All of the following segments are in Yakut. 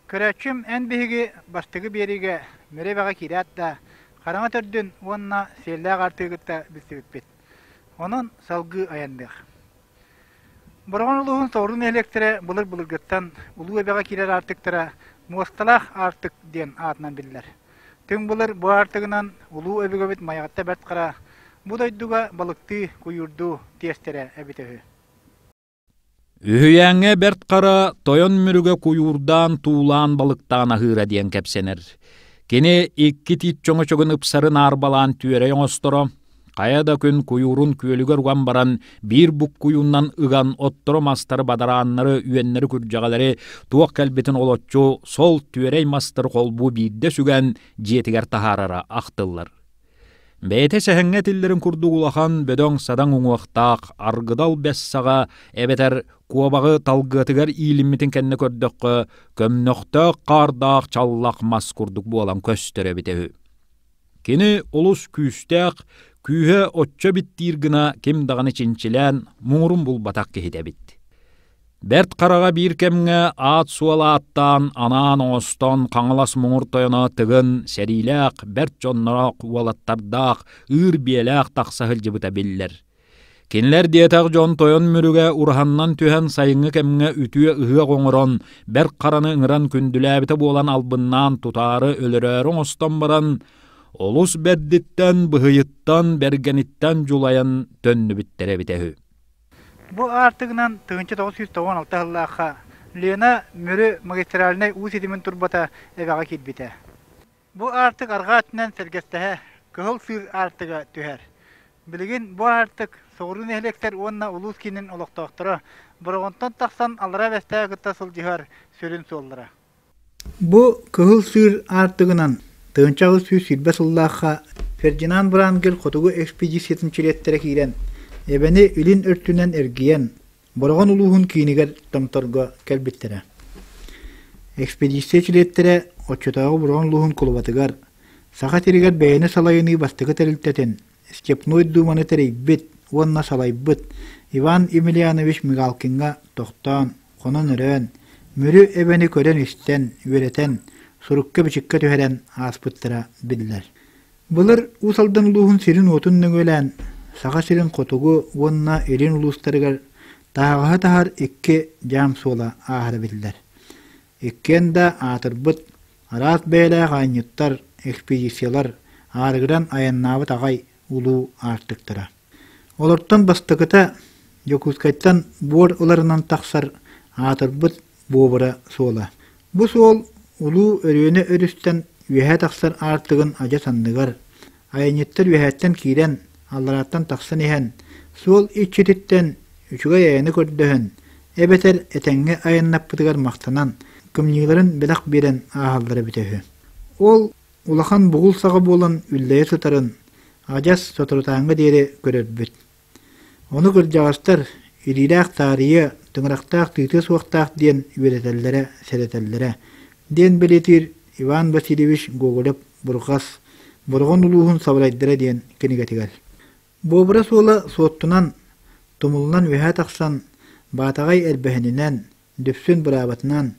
Көрөөччүм, эн биһиги бастакы биэриигэ Мүрү Эбэҕэ киирээт да, хараҥа төрдүн уонна сиэллээх аартыгы кытта билсибиппит. Онон салгыы айанныах. Бороҕон улууһун соҕуруу нэһилиэктэрэ былыр-былыргыттан Улуу Эбэҕэ киирэр аартыктара Муосталаах аартык диэн аатынан биллэр. Түҥ былыр бу аартыгынан улуу өбүгэбит Майаҕатта Бэрт Хара бу дойдуга балыктыы, куйуурдуу тиэстэрэ эбитэ үһү. Үһүйээҥҥэ Бэрт Хара Тойон Мүрүгэ куйуурдаан, туулаан, балыктаан аһыыра диэн кэпсэнэр. Кини икки тиит чөҥөчөгүн ыпсарын аарбалаан түөрэй оҥосторо, хайа да күн куйуурун күөлүгэр уган баран биир буккуйуунан ыган оттору-мастары, бадарааннары, үөннэри-күрдьэҕэлэри туох кэлбитин олоччу сол түөрэй мастары холбуу биирдэ сүгэн дьиэтигэр таһаарара ахтыллар. Бэйэтэ сэһэҥҥэ этиллэрин курдук улахан, бөдөҥ-садаҥ уҥуохтаах, аргыдал бэс саҕа эбэтэр куобаҕы талгыатыгар иилиммитин кэннэ көрдөххө, көмнөхтөөх хаардаах чаллах мас курдук буолан көстөр эбитэ үһү. Кини олус күүстээх, күүһэ оччо биттиир гына ким даҕаны чинчилээн муҥурун булбатах киһитэ эбит. Бэрт Хараҕа биир кэмҥэ аат-суол ааттаан, анаан оҥостон Хаҥалас муҥур тойоно Тыгын сэриилээх, бэрт дьонноох уолаттардаах, ыыр биэлээх тахса сылдьыбыта биллэр. Кинилэр диэтэх дьон Тойон Мүрүгэ ураһаннан түһэн сайыҥҥы кэмҥэ үтүө ыһыах оҥорон, Бэрт Хараны ыҥыран күндүлээбитэ буолан албыннаан тутаары өлөрөөрү оҥостон баран, олус бэрдиттэн, быһыйыттан, бэргэниттэн дьулайан төннүбүттэрэ эбитэ үһү. Бу аартыгынан 1996 сыллаахха Лена Мүрү магистральнай уу ситимин турбата эбэҕэ киирбитэ. Бу аартык арҕаа өттүнэн сэргэстэһэ Кыһыл Сыыр аартыга түһэр. Билигин бу аартык соҕуруу нэһилиэктэр уонна улуус киинин олохтоохторо Бороҕонтон тахсан Аллараа Бэстээҕи кытта сылдьыһар сүрүн суоллара. Бу Кыһыл Сыыр аартыгынан 1820 сыллаахха Фердинанд Врангель хотугу экспедициятын чилиэттэрэ киирэн, Эбэни илин өртүнэн эргийэн, Бороҕон улууһун киинигэр Томторго кэлбиттэрэ. Экспедиция чилиэттэрэ оччотооҕу Бороҕон улууһун кулубатыгар Саха сиригэр бэйэни салайыныы бастакы тэрилтэтин Степной Думаны тэрийбит уонна салайбыт Иван Емельянович Мигалкиҥҥа тохтоон, хонон-өрөөн, Мүрү эбэни көрөн-истэн, үөрэтэн, сурукка-бичиккэ түһэрэн ааспыттара биллэр. Былыр Уус Алдан улууһун сирин-уотун нөҥүөлээн, Саха сирин хотугу уонна илин улуустарыгар таһаҕаһы таһар икки дьаам суола ааһара биллэр. Иккиэн да аатырбыт араас бэйэлээх айанньыттар, экспедициялар аарыгыран айаннаабыт аҕай улуу аартыктара. Олортон бастакыта Дьокуускайтан буор ыларынан тахсар аатырбыт Буобура суола. Бу суол Улуу Өлүөнэ өрүстэн үөһэ тахсар аартыгын адьас анныгар, айанньыттар үөһэттэн киирэн, алларааттан тахсан иһэн, суол иччититтэн үчүгэй айаны көрдөһөн, эбэтэр этэҥҥэ айаннаппытыгар махтанан, кымньыыларын бэлэх биэрэн ааһаллара эбитэ үһү. Ол улахан бугул саҕа буолан үллэйэ сытарын адьас соторутааҥҥа диэри көрөрбүт. Ону кырдьаҕастар илиилээх таарыйа, тыҥырахтаах тыытыа суохтаах диэн үөрэтэллэрэ, сэрэтэллэрэ, диэн бэлиэтиир Иван Васильевич Гоголев-Бурҕас Бороҕон улууһун сабарайдара диэн кинигэтигэр. Буобура суола Суоттунан, тумулунан үөһэ тахсан, Баатаҕай эрбэһининэн, Дүпсүн быраабатынан,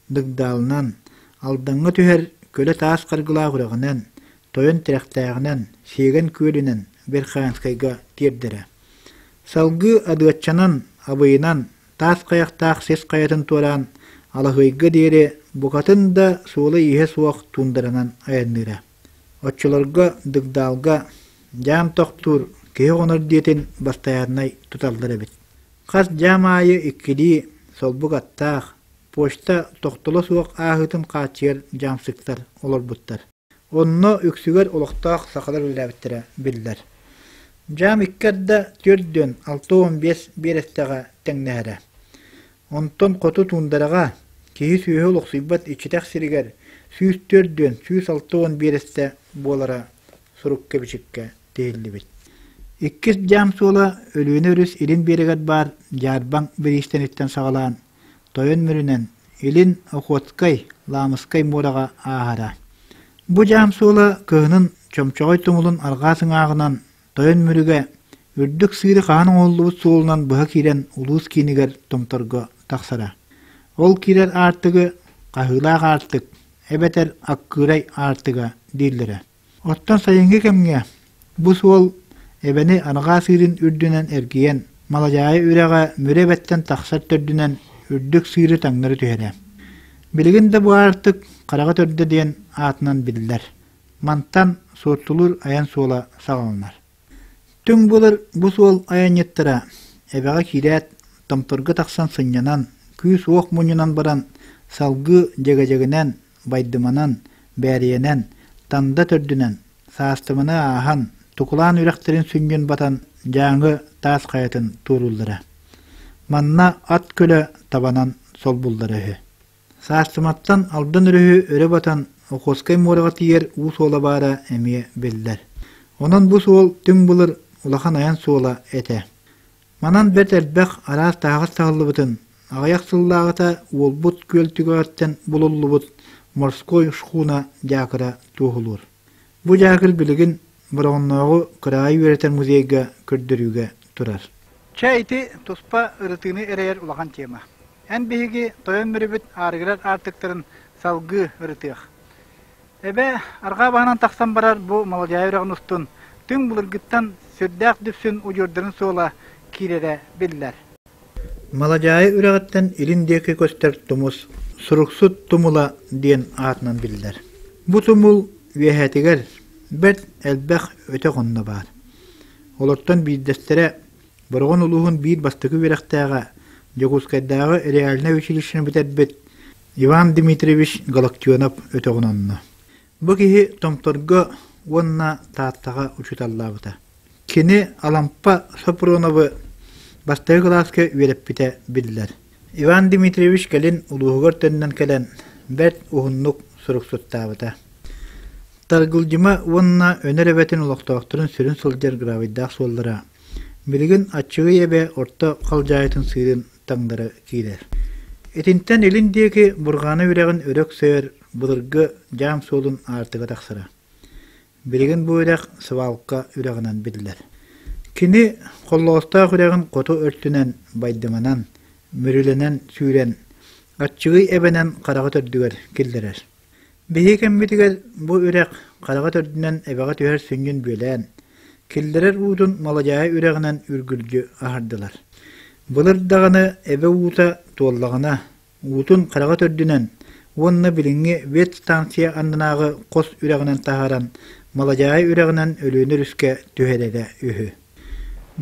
Дыгдаалынан, Алдаҥҥа түһэр көлө таас харгылаах үрэҕинэн, Тойон Тирэхтээҕинэн, Сиэгэн Күөлүнэн Верхоянскайга тиэрдэрэ. Салгыы Адыаччанан, Абыйынан, таас хайахтаах сис хайатын туораан, Алаһыайга диэри букатын да суола-ииһэ суох туундаранан айанныыра. Оччолорго Дыгдаалга дьаам тохтуур, киһи хонор диэтин бастайааннай туталлар эбит. Хас дьаам аайы иккилии солбук аттаах, почта тохтоло суох ааһыытын хааччыйар дьаамсыктар олорбуттар. Онно үксүгэр олохтоох сахалар үлэлээбиттэрэ биллэр. Дьаам икки арда 465 биэрэстэҕэ тэҥнэһэрэ. Онтон хоту туундараҕа киһи-сүөһү олохсуйбат иччитэх сиригэр 104 160 биэрэстэ буолара сурукка-бичиккэ тиһиллибит. Иккис дьаам суола Өлүөнэ өрүс илин биэрэгэр баар Дьаарбаҥ бириистэниттэн саҕалаан Тойон Мүрүнэн, илин Охотскай, Лаамыскай муораҕа ааһара. Бу дьаам суола кыһынын Чомчоҕой тумулун арҕаа сыҥааҕынан Тойон Мүрүгэ үрдүк сыыры хаһан оҥоһуллубут суолунан быһа киирэн улуус киинигэр Томторго тахсара. Ол киирэр аартыгы Хаһыылаах аартык эбэтэр Аккыырай аартыга дииллэрэ. Оттон сайыҥҥы кэмҥэ бу суол Эбэни арҕаа сыырын үрдүнэн эргийэн, Маладьаайы үрэҕэ Мүрү эбэттэн тахсар төрдүнэн үрдүк сыыры таҥнары түһэрэ. Билигин да бу аартык Хараҕа Төрдө диэн аатынан биллэр. Мантан Суоттулуур айан суола саҕаланар. Түҥ былыр бу суол айанньыттара Эбэҕэ киирээт, Томторго тахсан сынньанан, күүс-уох мунньунан баран, салгыы Дьэгэдьэгинэн, Байдыманан, Бээрийэнэн, Танда төрдүнэн, Саастыманы ааһан, Тукулаан үрэхтэрин сүнньүн батан Дьааҥы таас хайатын туорууллара. Манна ат көлө табанан солбуллара үһү. Саастыматтан Алдан өрүһү өрө батан Охотскай муораҕа тиийэр уу суола баара эмиэ биллэр. Онон бу суол түҥ былыр улахан айан суола этэ. Манан бэрт элбэх араас таһаҕас таһыллыбытын, аҕыйах сыллааҕыта Уолбут күөл түгэҕиттэн булуллубут морской шхуна дьаакыра туоһулуур. Бу дьаакыр билигин Бороҕоннооҕу кыраайы үөрэтэр музейга көрдөрүүгэ турар. Чэ, ити туспа ырытыыны эрэйэр улахан тема. Эн биһиги тойон мүрүбүт аарыгырар аартыктарын салгыы ырытыах. Эбэ арҕаа баһынан тахсан барар бу Маладьаайы үрэҕин устун түҥ былыргыттан сүрдээх дүпсүн удьуордарын суола киирэрэ биллэр. Маладьаайы үрэҕиттэн илин диэки көстөр тумус Суруксут тумула диэн аатынан биллэр. Бу тумул үөһээтигэр бэрт элбэх өтөх онно баар. Олортон биирдэстэрэ Бороҕон улууһун биир бастакы үөрэхтээҕэ, Дьокуускайдааҕы реальнай училищены бүтэрбит Иван Дмитриевич Галактионов өтөҕүн онно. Бу киһи Томторго уонна Тааттаҕа учууталлаабыта. Кини Алампа Сопруновы бастакы кылааска үөрэппитэ биллэр. Иван Дмитриевич кэлин улууһугар төннөн кэлэн, бэрт уһуннук суруксуттаабыта. Таргылдьыма уонна Өнөр эбэтин олохтоохторун сүрүн сылдьар гравийдаах суоллара Билигин Аччыгый Эбэ орто халдьаайытын сыырын таҥнары киирэр. Итинтэн илин диэки Бурҕаана үрэҕин өрө өксөйөр былыргы дьаам суолун аартыга тахсара. Билигин бу үрэх Свалка үрэҕинэн биллэр. Кини Холлоҕостоох үрэҕин хоту өртүнэн Байдыманан, Мүрүлэнэн сүүрэн, Аччыгый Эбэнэн хараҕа төрдүгэр киллэрэр. Биһиги кэммитигэр бу үрэх хараҕа төрдүнэн эбэҕэ түһэр сүнньүн бүөлээн, киллэрэр уутун Маладьаайы үрэҕинэн үргүлдьү аһардылар. Былыр даҕаны эбэ уута туоллаҕына, уутун хараҕа төрдүнэн уонна билиҥҥи ветстанция аннынааҕы хос үрэҕинэн таһааран Маладьаайы үрэҕинэн Өлүөнэ өрүскэ түһэрэрэ үһү.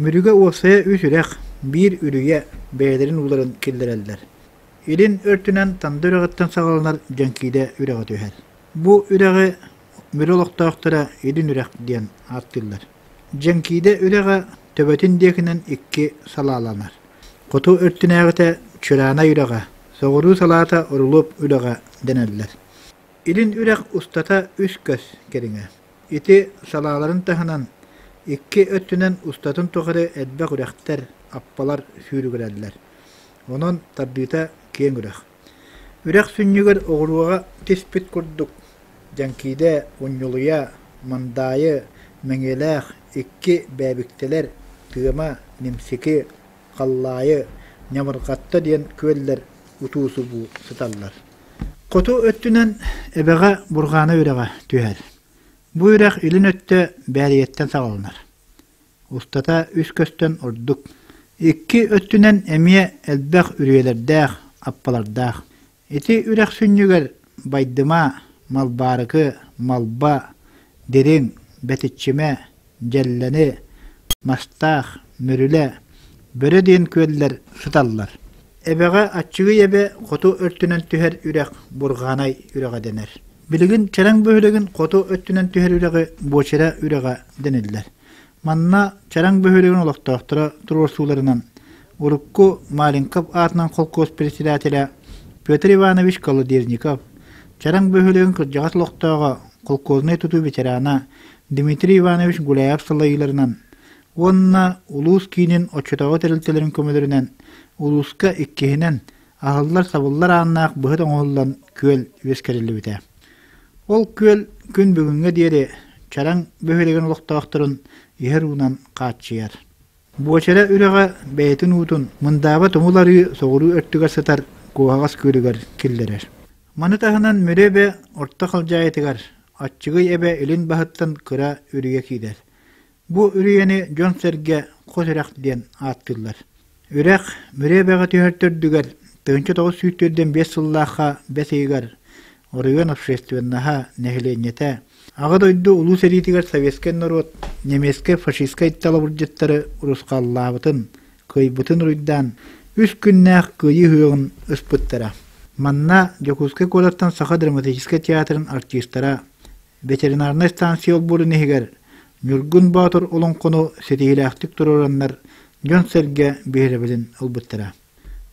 Мүрүгэ уопсайа үс үрэх, биир үрүйэ бэйэлэрин ууларын киллэрэллэр. Илин өртүнэн Танда үрэҕиттэн саҕаланар Дьэҥкиидэ үрэҕэ түһэр. Бу үрэҕи Мүрү олохтоохторо Илин үрэх диэн ааттыыллар. Дьэҥкиидэ үрэҕэ төбөтүн диэкинэн икки салааланар. Хоту өртүнээҕитэ Чыраанай үрэҕэ, соҕуруу салаата Орулуоп үрэҕэ дэнэллэр. Илин үрэх устата үс көс кэриҥэ. Ити салааларын таһынан икки өттүнэн устатын тухары элбэх үрэхтэр, аппалар сүүрүгүрэллэр. Онон тардыыта киэҥ үрэх. Үрэх сүнньүгэр оҕуруоҕа түспүт курдук Дьэҥкиидэ, Унньулуйа, Мандаайы, Мэҥиэлээх, икки Бээбиктэлэр, Тыама, Нимсики, Халлаайы, Ньамырҕатта диэн күөллэр утуу-субуу сыталлар. Хоту өттүнэн Эбэҕэ Бурҕаана үрэҕэ түһэр. Бу үрэх илин өттө Бээрийэттэн саҕаланар. Устата үс көстөн ордук. Икки өттүнэн эмиэ элбэх үрүйэлэрдээх, аппалардаах. Ити үрэх сүнньүгэр Байдыма, Малбаарыкы, Малба, Дириҥ, Бэтиччимэ, Дьэллэни, Мастаах, Мүрүлэ, Бөрө диэн күөллэр сыталлар. Эбэҕэ Аччыгый Эбэ хоту өртүнэн түһэр үрэх Бурҕаанай үрэҕэ дэнэр. Билигин Чэрэҥ бөһүөлэгин хоту өттүнэн түһэр үрэҕи Буочара үрэҕэ дэниллэр. Манна Чараҥ бөһүөлэгин олохтоохторо туруорсууларынан урукку Маленков аатынан холкуос председателэ Петр Иванович Колодезников, Чараҥ бөһүөлэгин кырдьаҕас олохтооҕо, холкуознай тутуу ветерана Дмитрий Иванович Гуляев салайыыларынан уонна улуус киинин оччотооҕу тэрилтэлэрин көмөлөрүнэн улууска иккиһинэн аһыллар-сабыллар ааннаах быһыт оҥоһуллан күөл үөскэтиллибитэ. Ол күөл күн бүгүҥҥэ диэри Чараҥ бөһүөлэгин олохтоохторун иһэр уунан хааччыйар. Буочара үрэҕэ бэйэтин уутун Мындааба тумул арыы соҕуруу өттүгэр сытар Куоһаҕас күөлүгэр киллэрэр. Маны таһынан Мүрү эбэ орто халдьаайытыгар Аччыгый эбэ илин баһыттан кыра үрүйэ киирэр. Бу үрүйэни дьон-сэргэ Хос үрэх диэн ааттыыллар. Үрэх Мүрү эбэҕэ түһэр төрдүгэр 1945 сыллаахха бэс ыйыгар оройуон общественноһа, нэһилиэнньэтэ Аҕа дойду Улуу сэриитигэр советскай норуот немецкэй-фашистскай талабырдьыттары урусхаллаабытын, кыайбытын уруйдаан, үс күннээх Кыайыы ыһыаҕын ыспыттара. Манна Дьокуускай куораттан Саха драматическай театрын артистара, ветеринарнай станция олбуорун иһигэр Ньургун Боотур олоҥхону ситиһиилээхтик туруораннар дьон-сэргэ биһирэбилин ылбыттара.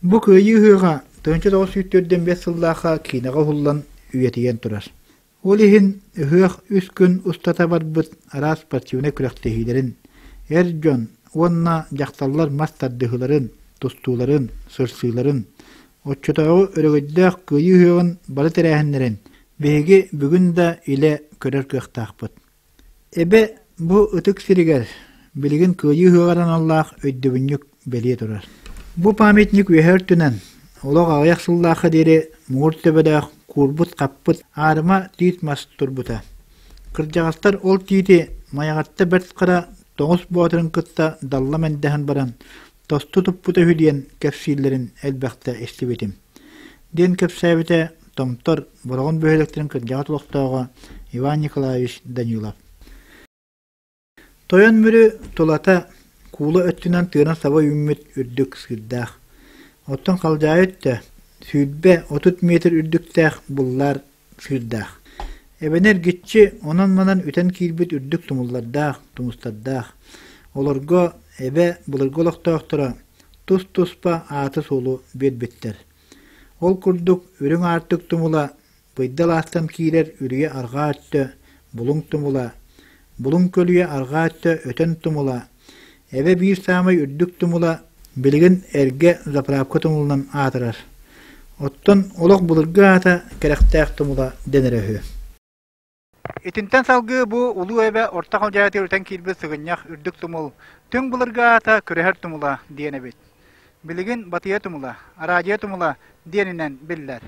Бу Кыайыы ыһыаҕа 1945 сыллаахха киинэҕэ уһуллан үйэтийэн турар. Ол иһин ыһыах үс күн устата барбыт араас спортивнай күрэхтэһиилэрин, эр дьон уонна дьахталлар мас тардыһыыларын, тустууларын, сырсыыларын, оччотооҕу өрөгөйдөөх Кыайыы ыһыаҕын бары тэрээһиннэрин биһиги бүгүн да илэ көрөр кыахтаахпыт. Эбэ бу ытык сиригэр билигин Кыайыы ыһыаҕар аналлаах өйдөбүнньүк бэлиэ турар. Бу памятник үөһэ өртүнэн олох аҕыйах сыллаахха диэри муҥур төбөлөөх куурбут-хаппыт аарыма тиит мас турбута. Кырдьаҕастар ол тиити Майаҕатта Бэрт Хара тоҥус боотурун кытта далла мэндэһэн баран тосту туппута үһү диэн кэпсииллэрин элбэхтэ истибитим диэн кэпсээбитэ Томтор Бороҕон бөһүөлэктэрин кырдьаҕас олохтооҕо Иван Николаевич Данилов. Тойон Мүрү тулата куула өттүнэн тыынан саба үүммүт үрдүк сыырдаах. Оттон халдьаайы өттө 20-30 метр үрдүктээх буллаар сыырдаах. Эбэни эргиччи онон-манан үтэн киирбит үрдүк тумуллардаах, тумустардаах. Олорго эбэ былыргы олохтоохторо тус-туспа ааты-суолу биэрбиттэр. Ол курдук Үрүҥ Аартык тумула Быйда алаастан киирэр үрүйэ арҕаа өттө Булуҥ тумула, Булуҥ көлүйэ арҕаа өттө Өтөн тумула, Эбэ биир саамай үрдүк тумула билигин эргэ заправка тумулунан аатырар. Оттон олох былыргы аата Кэрэхтээх тумула дэнэрэ үһү. Итинтэн салгыы бу Улуу Эбэ Орто Халдьаайытыгар үтэн киирбит сыгынньах үрдүк тумул, түҥ былыргы аата Күрэһэр тумула диэн эбит. Билигин Батыйа тумула, Араадьыйа тумула диэнинэн биллэр.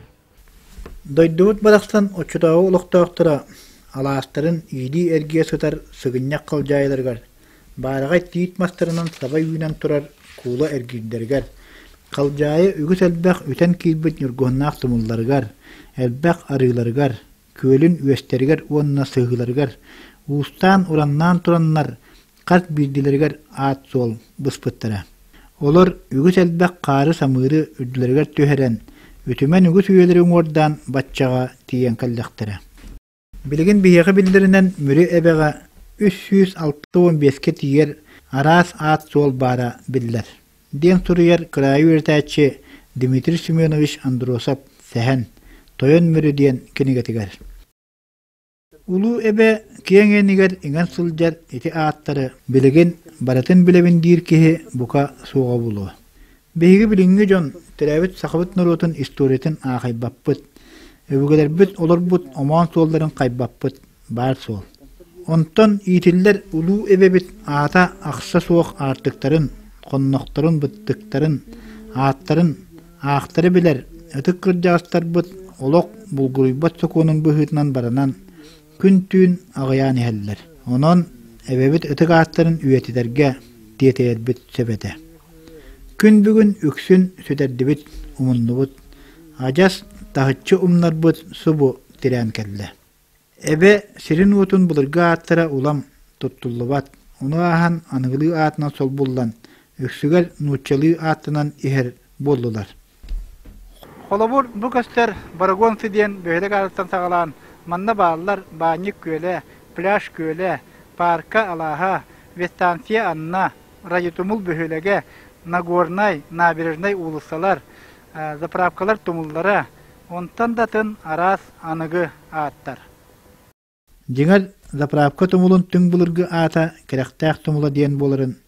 Дойдубут барахсан оччотооҕу олохтоохторо алаастарын иилии эргийэ сытар сыгынньах халдьаайыларыгар, баараҕай тиит мастарынан саба үүнэн турар куула эргиирдэригэр, халдьаайы үгүс элбэх үтэн киирбит ньургуһуннаах тумулларыгар, элбэх арыыларыгар, күөлүн үөстэригэр уонна сыһыыларыгар уустаан-ураннаан тураннар хас биирдиилэригэр аат-суол быспыттара. Олор үгүс элбэх хаары-самыыры үрдүлэригэр түһэрэн, үтүмэн үгүс үйэлэри уҥуордаан баччаҕа тиийэн кэллэхтэрэ. Билигин биһиэхэ биллэринэн Мүрү эбэҕэ 365-кэ тиийэр араас аат-суол баара биллэр, диэн суруйар кыраайы үөрэтээччи Дмитрий Семенович Андросов «Сэһэн, Тойон Мүрү» диэн кинигэтигэр. Улуу Эбэ киэҥ иэнигэр иҥэн сылдьар ити ааттары билигин барытын билэбин диир киһи бука суоҕа буолуо. Биһиги билиҥҥи дьон төрөөбүт сахабыт норуотун историятын аахайбаппыт, өбүгэлэрбит олорбут омоон суолларын хайбаппыт баар суол. Онтон иитиллэр Улуу Эбэбит аата ахса суох аартыктарын, хоннохторун, быттыктарын, ааттарын Аахтары билэр ытык кырдьаҕастарбыт олох булгуруйбат сокуонун быһыытынан баранан, күн-түүн аҕыйаан иһэллэр. Онон эбэбит ытык ааттарын үйэтитэргэ тиэтэйэрбит сөп этэ. Күн бүгүн үксүн сүтэрдибит, умуннубут. Адьас таһыччы умнарбыт субу тирээн кэллэ. Эбэ сирин-уотун былыргы ааттара улам туттуллубат, ону ааһан аныгылыы аатынан солбуллан, үксүгэр нууччалыы ааттанан иһэр буоллулар. Холобур, бу көстөр Борогонцы диэн бөһүөлэк аатыттан саҕалаан манна бааллар Баанньык күөлэ, Пляж күөлэ, Паарка алааһа, Ветстанция Анна, Райутумул бөһүөлэгэ, Нагорнай, Набережнай уулуссалар, заправкалар тумуллара, Онтон да атын араас аныгы ааттар. Дьиҥэр, заправка тумулун түҥ былыргы аата Кэрэхтээх тумула диэн буоларын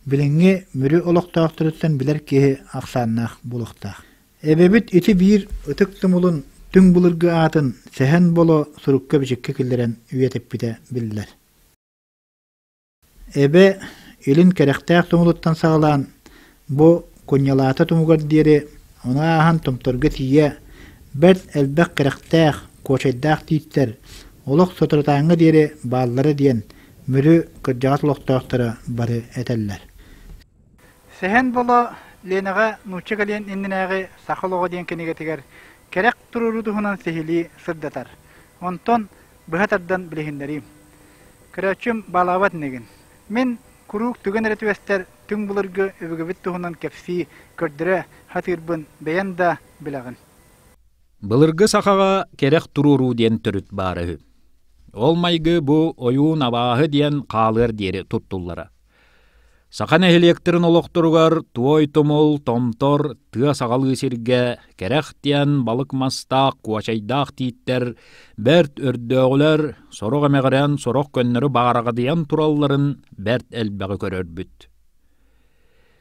билиҥҥи Мүрү олохтоохторуттан билэр киһи ахсааннаах буолуохтаах. Эбэбит ити биир ытык тумулун түҥ былыргы аатын Сэһэн Боло сурукка-бичиккэ киллэрэн үйэтиппитэ биллэр. Эбэ илин Кэрэхтээх тумулуттан саҕалаан бу Кунньалаата тумугар диэри, ону ааһан Томторго тиийэ Бэрт элбэх кэрэхтээх, куочайдаах тииттэр олох соторутааҥҥа диэри бааллара диэн Мүрү кырдьаҕас олохтоохторо бары этэллэр. Сэһэн Боло Ленаҕа нуучча кэлиэн иннинээҕи Саха олоҕо диэн кинигэтигэр кэрэх туруоруу туһунан сиһилии сырдатар. Онтон быһа тардан билиһиннэриим. Көрөөччүм баалаабат инигин. Мин куруук түгэн эрэ түбэстэр түҥ былыргы өбүгэбит туһунан кэпсии, көрдөрө сатыырбын бэйэн да билэҕин. Былыргы сахаҕа кэрэх туруоруу диэн төрүт баара үһү. Ол майгы бу ойуун абааһы диэн хаалыар диэри туттуллара. Саха нэһилиэктэрин олохторугар туой тумул, томтор, тыа саҕалыы сиргэ кэрэх диэн балык мастаах, куочайдаах тииттэр бэрт өрдөөҕүлэр сорох эмэҕирэн, сорох көннөрү баараҕадыйан туралларын бэрт элбэҕи көрөрбүт.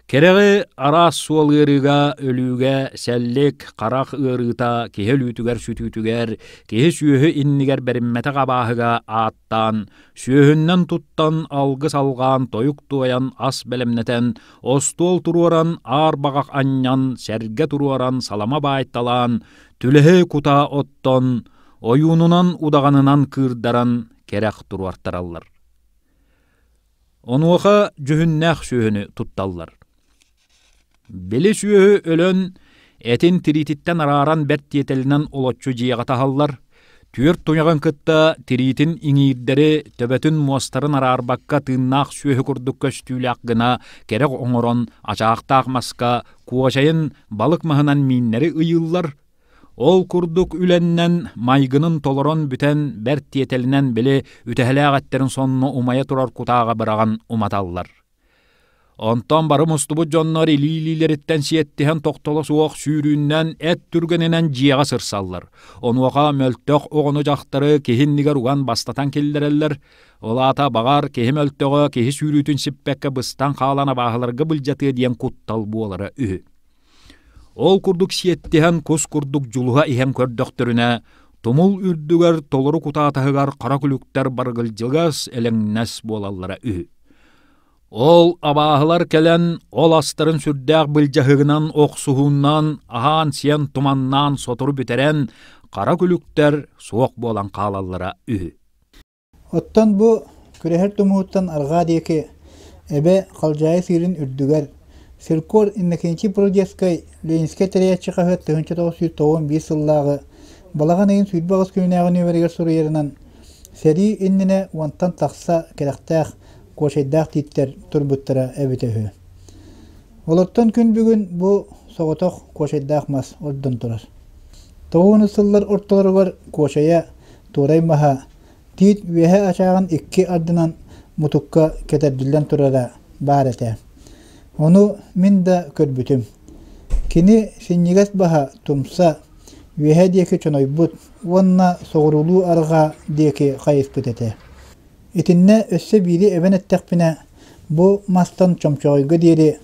Кэрэҕи араас суол ыарыыга, өлүүгэ, сэллик, харах ыарыыта киһи өлүүтүгэр-сүтүүтүгэр, киһи-сүөһү иннигэр бэриммэтэх абааһыга ааттаан, сүөһүннэн туттан, алгыс алҕаан, тойук туойан, ас бэлэмнэтэн, остуол туруоран, аар баҕах анньан, сэргэ туруоран, салама баайталаан, түлэһи кутаа оттон, ойуунунан, удаҕанынан кыырдаран кэрэх туруортараллар. Онуоха дьүһүннээх сүөһүнү тутталлар. Били сүөһү өлөн, этин тириититтэн арааран бэрт тиэтэлинэн олоччу дьиэҕэ таһаллар, түөрт туйаҕын кытта тириитин иҥиирдэри, төбөтүн муостарын араарбакка тыыннаах сүөһү курдук көстүүлээх гына кэрэх оҥорон ачаахтаах маска куочайын балык маһынан мииннэри ыйыыллар, Ол курдук үлэннэн, майгынын толорон бүтэн, бэрт тиэтэлинэн били үтэһэлээх эттэрин сонно умайа турар кутааҕа быраҕан уматаллар. Онтон бары мустубут дьоннор илии-илиилэриттэн сиэттиһэн тохтоло суох сүүрүүннэн эт түргэнинэн дьиэҕэ сырсаллар. Онуоха мөлтөх оҕону-дьахтары киһи иннигэр уган бастатан киллэрэллэр. Ол аата баҕар киһи мөлтөҕө киһи сүүрүүтүн сиппэккэ быстан хаалан абааһыларга былдьатыа диэн куттал буолара үһү. Ол курдук сиэттиһэн кус курдук дьулуһа иһэн көрдөхтөрүнэ, тумул үрдүгэр толору кутаатаһыгар хара күлүктэр барыгылдьыгас, элэҥнэс буолаллара үһү. Ол абааһылар кэлэн, ол астарын сүрдээх былдьаһыгынан охсуһууннан, аһаан-сиэн туманнаан сотору бүтэрэн, хара күлүктэр суох буолан хаалаллара үһү. Оттон бу Күрэһэр тумуһуттан арҕаа диэки Эбэ Халдьаайы сыырын үрдүгэр Селькор Иннокентий Прудецкай Ленинскэй тэрийээччи хаһыат 1991 сыллааҕы балаҕан ыйын 28 күнүнээҕи нүөмэригэр суруйарынан, сэрии иннинэ уонтан тахса кэрэхтээх куочайдаах тииттэр турбуттара эбитэ үһү. Олортон күн бүгүн бу соҕотох куочайдаах мас ордон турар. Тоҕуону сыллар ортолоругар куочайа туорай маһа тиит үөһэ ачааҕын икки ардынан мутукка кэтэрдиллэн турара баар этэ. Ону мин да көрбүтүм. Кини синньигэс баһа тумса үөһэ диэки чонойбут уонна соҕуруулуу-арҕаа диэки хайыспыт этэ. Итиннэ өссө биири эбэн эттэхпинэ, бу мастан чомчоҕойго диэри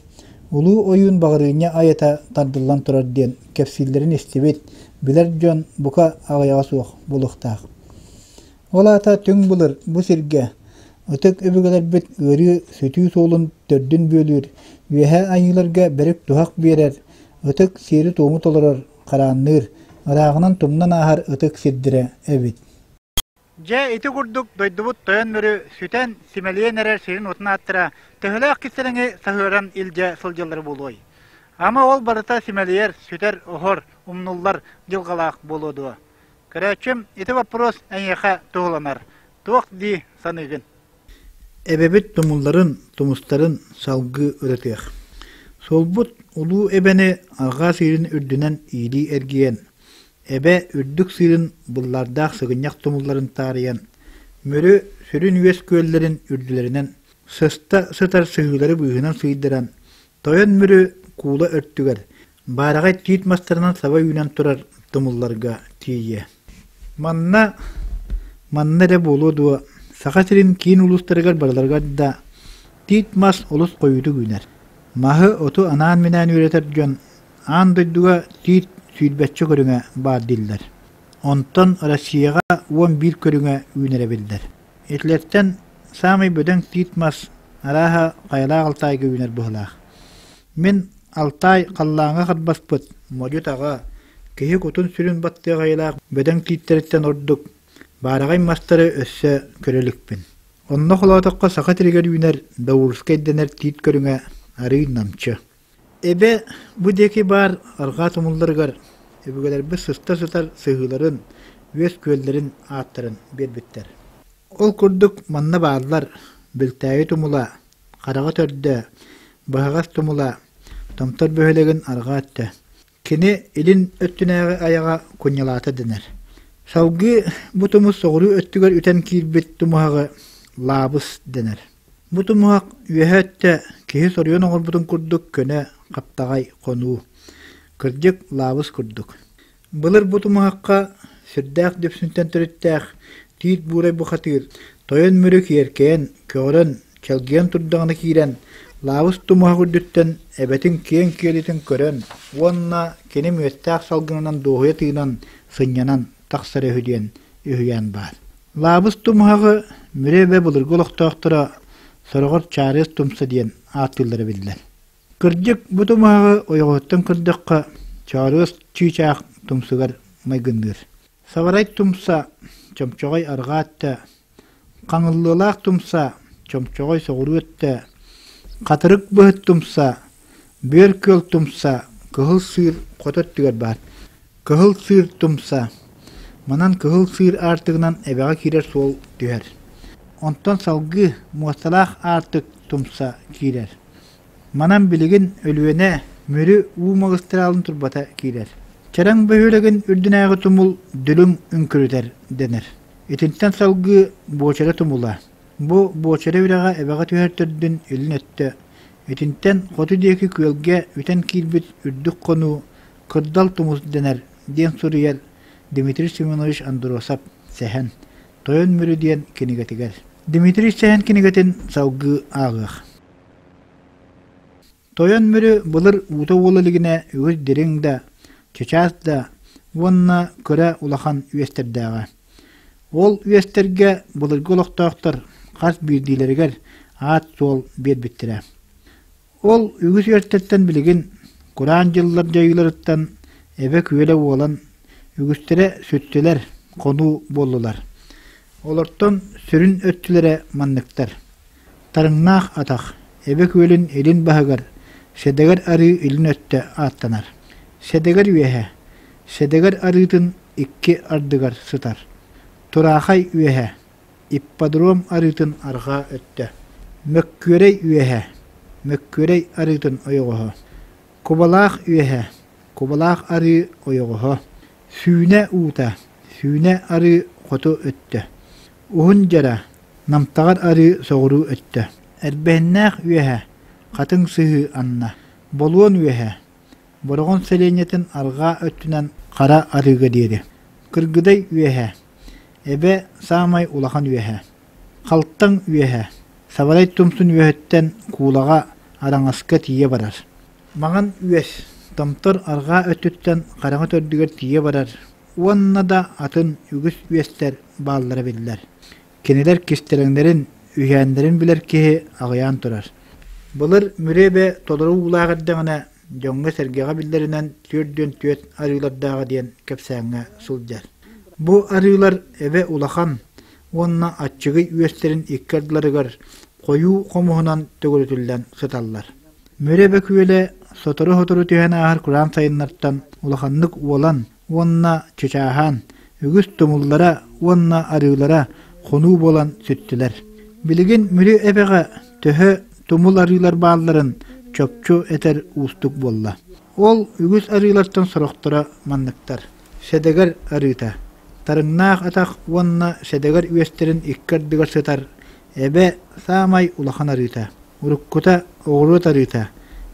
Улуу ойуун Баҕарыынньа айата тардыллан турар диэн кэпсииллэрин истибит, билэр дьон бука аҕыйаҕа суох буолуохтаах. Ол аата түҥ былыр бу сиргэ ытык өбүгэлэрбит ыарыы сүтүү суолун төрдүн бүөлүүр, үөһээ айыыларга бэрик-туһах биэрэр, ытык сиэри-туому толорор, хараанныыр, ырааҕынан тумнан ааһар ытык сирдэрэ эбит. Дьэ, ити курдук дойдубут Тойон Мүрү сүтэн, симэлийэн эрэр сирин-уотун ааттара төһөлөөх кистэлэҥи саһыаран илдьэ сылдьаллара буолуой? Ама ол барыта симэлийэр, сүтэр, оһор, умнуллар дьылҕалаах буолуо дуо? Көрөөччүм, ити боппуруос эйиэхэ туһуланар. Туох дии саныыгын? Эбэбит тумулларын, тумустарын салгыы ырытыах. Суолбут Улуу Эбэни арҕаа сыырын үрдүнэн иилии эргийэн, Эбэ үрдүк сыырын быллардаах сыгынньах тумулларын таарыйан, Мүрү сүрүн үөс күөллэрин үрдүлэринэн сыста сытар сыһыылары быыһынан сыыйдаран, Тойон Мүрү куула өртүгэр баараҕай тиит мастарынан саба үүнэн турар тумулларга тиийиэ. Манна манна эрэ буолуо дуо, Саха сирин киин улуустарыгар барыларыгар да тиит мас олус хойуутук үүнэр. Маһы-оту анаан-минээн үөрэтэр дьон Аан дойдуга тиит сүүрбэччэ көрүҥэ баар дииллэр. Онтон Россияҕа 11 көрүҥэ үүнэрэ биллэр. Итилэртэн саамай бөдөҥ тиит мас арааһа хайалаах Алтаайга үүнэр быһыылаах. Мин Алтай халлааҥҥа харбаспыт модьу-таҕа, Киһи кутун-сүрүн баттыах айылаах бөдөҥ тииттэриттэн ордук баараҕай мастары өссө көрө иликпин. Онно холоотоххо саха сиригэр үүнэр Даурскай дэнэр тиит көрүҥэ арыый намчы. Эбэ бу диэки баар арҕаа тумулларыгар өбүгэлэрбит сыста сытар сыһыыларын, үөс күөллэрин ааттарын биэрбиттэр. Ол курдук манна бааллар Бүлтээйи тумула, Хараҕа төрдө, Баһаҕас тумула, Томтор бөһүөлэгин арҕаа өттө. Кини илин өттүнээҕи айаҕа Кунньалаата дэнэр. Салгыы бу тумус соҕуруу өттүгэр үтэн киирбит тумуһаҕы Лаабыс дэнэр. Бу тумуһах үөһэ өттө киһи соруйан оҥорбутун курдук көнө, хаптаҕай хонуу. Кырдьык, лаабыс курдук. Былыр бу тумуһахха сүрдээх дүпсүнтэн төрүттээх Тиит Буурай бухатыыр Тойон Мүрү киэркэйэн, көҕөрөн, чэлгийэн турдаҕына киирэн, лаабыс тумуһах үрдүттэн эбэтин киэҥ киэлитин көрөн уонна кини мүөттээх салгынынан дуоһуйа тыынан, сынньанан тахсар үһү диэн үһүйээн баар. Лаабыс тумуһаҕы Мүрү эбэ былыргы олохтоохторо сороҕор Чаарыас тумса диэн ааттыыллара биллэр. Кырдьык, бу тумуһаҕы ойоҕоһуттан көрдөххө, Чаарыас чыычаах тумсугар майгынныыр. Сабарай тумса, чомчоҕой арҕаа өттө, Хаҥыллыалаах тумса, чомчоҕой соҕуруу өттө, Хатырык быһыт тумса, Бүөр күөл тумса, Кыһыл сыыр хото өттүгэр баар. Кыһыл сыыр тумса, манан Кыһыл сыыр аартыгынан эбэҕэ киирэр суол түһэр. Онтон салгыы муосталаах аартык тумса киирэр. Манан билигин Өлүөнэ, Мүрү уу магыстралын турбата киирэр. Чараҥ бөһүөлэгин үрдүнээҕи тумул Дүлүҥ үҥкүрүтэр дэнэр. Итинтэн салгыы Буочара тумула. Бу Буочара үрэҕэ эбэҕэ түһэр төрдүн илин өттө. Итинтэн хоту диэки күөлгэ үтэн киирбит үрдүк хонуу Кырдал тумус дэнэр диэн суруйар Дмитрий Семенович Андросов Сэһэн Тойон Мүрү диэн кинигэтигэр. Дмитрий Сэһэн кинигэтин салгыы ааҕыах. Тойон Мүрү былыр уута уола илигинэ үгүс дириҥ да, чычаас да уонна кыра улахан үөстэрдээҕэ. Ол үөстэргэ былыргы олохтоохтор хас биирдиилэригэр аат-суол биэрбиттэрэ. Ол үгүс үөстэртэн билигин кураан дьыллар дьайыыларыттан эбэ күөлэ уолан, үгүстэрэ сүттүлэр, хонуу буоллулар. Олортон сүрүн өттүлэрэ манныктар: Тарыҥнаах атах, Эбэ күөлүн илин баһыгар Сэдэгэр арыы илин өттө ааттанар. Сэдэгэр үөһэ, Сэдэгэр арыытын икки ардыгар сытар. Тураахай үөһэ, Ипподром арыытын арҕаа өттө. Мөккүөрэй үөһэ, Мөккүөрэй арыытын ойоҕоһо. Кубалаах үөһэ, Кубалаах арыы ойоҕоһо. Сүүнэ уута, Сүүнэ арыы хоту өттө. Уһун дьара, Намтаҕар арыы соҕуруу өттө. Эрбэһиннээх үөһэ, Хатыҥ сыһыы анна. Болуон үөһэ, Бороҕон сэлиэнньэтин арҕаа өттүнэн Хара арыыга диэри. Кыргыдай үөһэ, Эбэ саамай улахан үөһэ. Халтаҥ үөһэ, Сабарай тумсун үөһүттэн Куулаҕа, Араҥаска тиийэ барар. Маҥан үөс, Томтор арҕаа өттүттэн Хараҥа төрдүгэр тиийэ барар уонна да атын үгүс үөстэр бааллара биллэр. Кинилэр кистэлэҥнэрин, үһээннэрин билэр киһи аҕыйаан турар. Былыр Мүрү эбэ толору уулаах эрдэҕинэ, дьоҥҥо-сэргэҕэ биллэринэн 44 арыылардааҕа диэн кэпсээҥҥэ сылдьар. Бу арыылар эбэ улахан уонна аччыгый үөстэрин икки ардыларыгар хойуу хомуһунан төгүрүтүллэн сыталлар. Мүрү эбэ күөлэ сотору-сотору түһэн ааһар кураан сайыннартан улаханнык уолан уонна чычааһаан, үгүс тумуллара уонна арыылара хонуу буолан сүттүлэр. Билигин Мүрү эбэҕэ төһө тумул арыылар баалларын чопчу этэр уустук буолла. Ол үгүс арыылартан сорохторо манныктар: Сэдэгэр арыыта, Тарыҥнаах атах уонна Сэдэгэр үөстэрин икки ардыгар сытар эбэ саамай улахан арыыта. Уруккута Оҕуруот арыыта,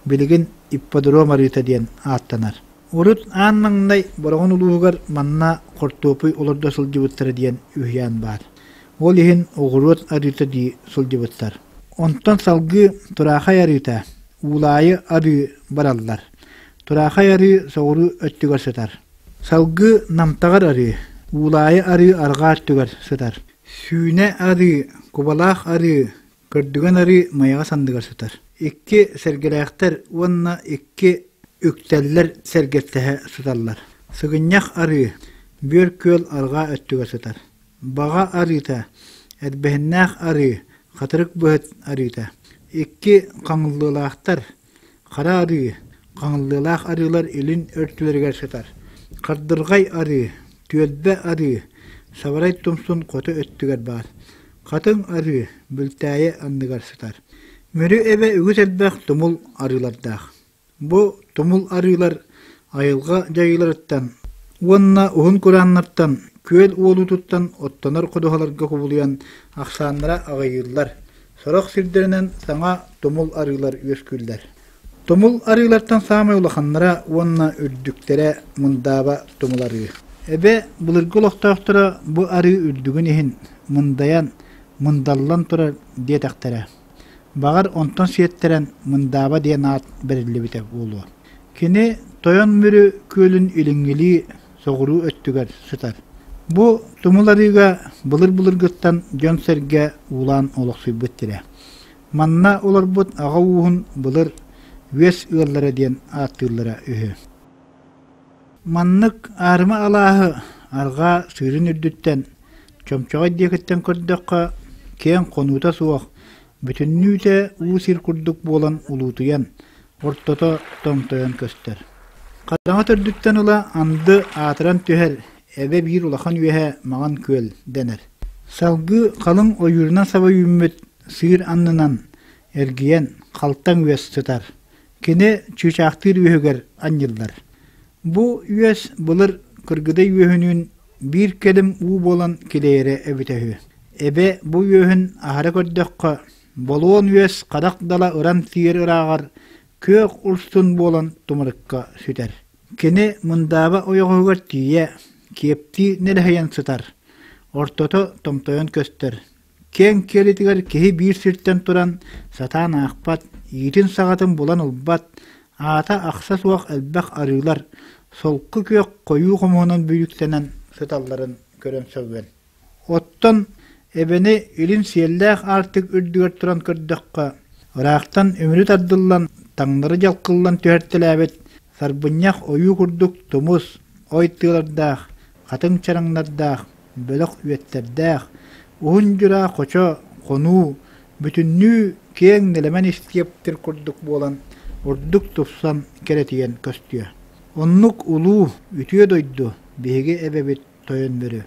билигин Ипподром арыыта диэн ааттанар. Урут аан маҥнай Бороҕон улууһугар манна хортуоппуй олордо сылдьыбыттара диэн үһүйээн баар. Ол иһин оҕуруот арыыта дии сылдьыбыттар. Онтон салгыы Тураахай арыыта, Уулаайы арыы бараллар. Тураахай арыы соҕуруу өттүгэр сытар. Салгыы Намтаҕар арыы, Уулаайы арыы арҕаа өттүгэр сытар. Сүүнэ арыы, Кубалаах арыы, Көрдүгэн арыы Майаҕас анныгар сытар. Икки сэргэлээхтэр уонна икки үктэллэр сэргэстэһэ сыталлар. Сыгынньах арыы Бүөр күөл арҕаа өттүгэр сытар. Баҕа арыыта, Эрбэһиннээх арыы, Хатырык быһыт арыыта. Икки хаҥыллыылаахтар, Хара арыы, Хаҥыллыылаах арыылар илин өртүлэригэр сытар. Хардырҕай арыы, Түөлбэ арыы, Сабарай тумсун хоту өттүгэр баар. Хатыҥ арыы Бүлтээйи анныгар сытар. Мүрү эбэ үгүс элбэх тумул арыылардаах. Бу тумул арыылар айылҕа дьайыыларыттан уонна уһун курааннартан, күөл уолуутуттан оттонор ходуһаларга кубулуйан ахсааннара аҕыйыыллар, сорох сирдэринэн саҥа тумул арыылар үөскүүллэр. Тумул арыылартан саамай улаханнара уонна үрдүктэрэ Мындааба тумул арыы. Эбэ былыргы олохтоохторо бу арыы үрдүгүн иһин мындайан, мындаллан турар диэтэхтэрэ. Баҕар, онтон сиэттэрэн Мындааба диэн аат бэриллибитэ буолуо. Кини Тойон Мүрү күөлүн илиҥҥилии соҕуруу өттүгэр сытар. Бу тумул арыыга былыр-былыргыттан дьон-сэргэ уулаан олохсуйбут сирэ. Манна олорбут аҕа ууһун былыр үөс ыаллара диэн ааттыыллара үһү. Маннык аарыма алааһы арҕаа сыырын үрдүттэн, чомчоҕой диэкиттэн көрдөххө, киэҥ хонуута суох, бүтүннүүтэ уу сир курдук буолан улуутуйан, ортото томтойон көстөр. Хараҥа төрдүттэн ыла анды аатыран түһэр эбэ биир улахан үөһэ Маҥан Күөл дэнэр. Салгыы халыҥ ойуурунан саба үүммүт сыыр аннынан эргийэн халтаҥ үөс сытар. Кини чыычаахтыыр үөһүгэр анньыллар. Бу үөс былыр Кыргыдай үөһүнүүн биир кэлим уу буолан килэйэрэ эбитэ үһү. Эбэ бу үөһүн аһара көрдөххө, болуон үөс харах дала ыран тиийэр ырааҕар күөх урсун буолан тумарыкка сүтэр. Кини Мындааба ойоҕоһугар тиийэ, киэптии нэлэһийэн сытар, ортото томтойон көстөр. Киэҥ киэлитигэр киһи биир сиртэн туран сатаан аахпат, иитин-саҕатын булан ылбат, аата ахса суох элбэх арыылар солко күөх хойуу хомуһунан бүрүктэнэн сыталларын көрөн сөҕүөн. Оттон эбэни илин сиэллээх аартык үрдүгэр туран көрдөххө, ыраахтан үмүрү тардыллан, таҥнары дьалкыллан түһэртэлээбит сарбынньах ойуу курдук тумус, ой тыалардаах, хатыҥ чараҥнардаах, бөлөх үөттэрдээх, уһун дьураа хочо, хонуу, бүтүннүү киэҥ нэлэмэн истиэптэр курдук буолан ордук тупсан кэрэтийэн көстүө. Оннук улуу, үтүө дойду биһиги эбэбит Тойон Бөрө.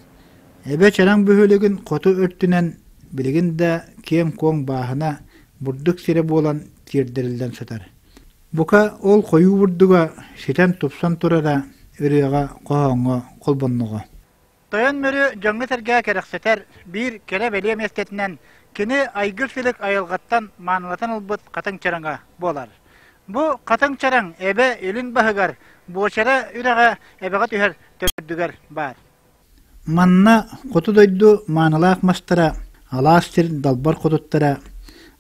Эбэ Чараҥ бөһүөлэгин хоту өртүнэн билигин да киэҥ-куоҥ бааһына, бурдук сирэ буолан тиэрдэриллэн сытар. Бука ол хойуу бурдуга ситэн-тупсан турара ырыаҕа, хоһооҥҥо холбонноҕо. Тойон Мүрү дьоҥҥо-сэргэҕэ кэрэхсэтэр биир кэрэ-бэлиэ миэстэтинэн кини айгыр-силик айылҕаттан маанылатан ылбыт хатыҥ чараҥа буолар. Бу хатыҥ чараҥ эбэ илин баһыгар Буочара үрэҕэ эбэҕэ түһэр төрдүгэр баар. Манна хоту дойду маанылаах мастара, алаас сир далбар хотуттара,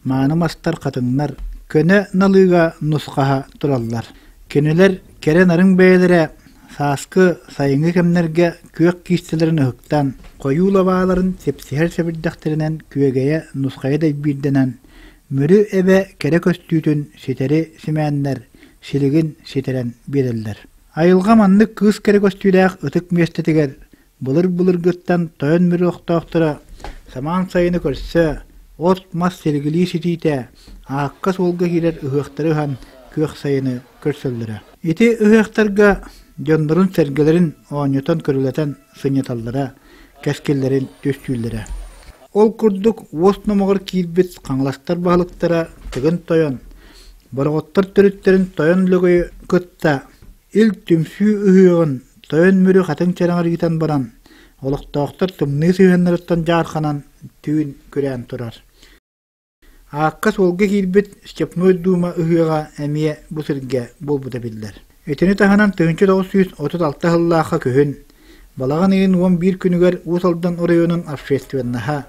мааны мастар хатыҥнар көнө налыыга нусхаһа тураллар. Кинилэр кэрэ нарын бэйэлэрэ сааскы, сайыҥҥы кэмнэргэ күөх киистэлэрин ыһыктан, хойуу лабааларын сипсиһэр сэбирдэхтэринэн күөгэйэ нусхайа дэйбиирдэнэн, Мүрү эбэ кэрэ көстүүтүн ситэри симээннэр, силигин ситэрэн биэрэллэр. Айылҕа маннык кыыс кэрэ көстүүлээх ытык миэстэтигэр былыр-былыргыттан тойон Мүрү олохтоохторо самаан сайыны көрсө, от-мас силигилии ситиитэ, аакка-суолга киирэр ыһыахтары ыһан күөх сайыны көрсөллөрө. Ити ыһыахтарга дьоннорун-сэргэлэрин оонньотон-көрүлэтэн сынньаталлара, кэскиллэрин түстүүллэрэ. Ол курдук уос номоҕор киирбит хаҥаластар баһылыктара Тыгын Тойон, Бороҕоттор төрүттэрин Тойон Лөгөйү кытта Ил Түмсүү ыһыаҕын Тойон Мүрү хатыҥ чараҥар ыытан баран, олохтоохтор тымныы сыһыаннарыттан дьаарханан түүн күрээн турар. Аакка-суолга киирбит Степной Дума ыһыаҕа эмиэ бу сиргэ буолбута биллэр. Итини таһынан 1936 сыллаахха күһүн балаҕан ыйын 11 күнүгэр Уус Алдан оройуонун общественноһа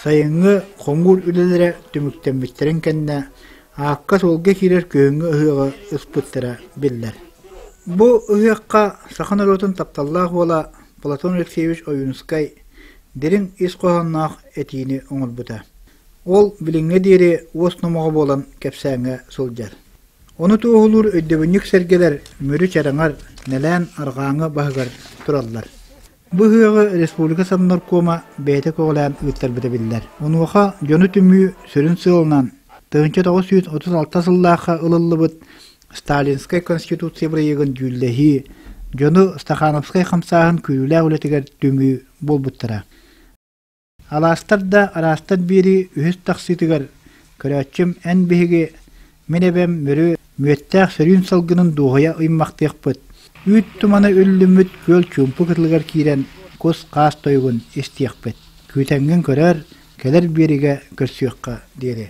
сайыҥҥы хомуур үлэлэрэ түмүктэммиттэрин кэннэ аакка-суолга киирэр күһүҥҥү ыһыаҕы ыспыттара биллэр. Бу ыһыахха саха норуотун тапталлаах уола Платон Алексеевич Ойуунускай дириҥ ис хоһоонноох этиини оҥорбута. Ол билиҥҥэ диэри уос номоҕо буолан кэпсээҥҥэ сылдьар. Ону туоһулуур өйдөбүнньүк сэргэлэр Мүрү Чараҥар, Нэлээн Арҕааҥы баһыгар тураллар. Бу ыһыаҕы республика Совнаркома бэйэтэ көҕүлээн ыыттарбыта биллэр. Онуоха дьону түмүү сүрүн сыалынан 1936 сыллаахха ылыллыбыт Сталинскай конституция бырайыагын дьүүллэһии, дьону Стахановскай хамсааһын күүрүүлээх үлэтигэр түмүү буолбуттара. Алаастар да араастар биэрии үһүс тахсыытыгар көрөөччүм эн биһиги, мин эбэм Мүрү мүөттээх сөрүүн салгынын дуоһуйа ыймахтыахпыт, үүт тумана үллүммүт күөл чуумпу кытылыгар киирэн кус-хаас тойугун истиэхпит. Күүтэҥҥин көрөөр, кэлэр биэриигэ көрсүөххэ диэри.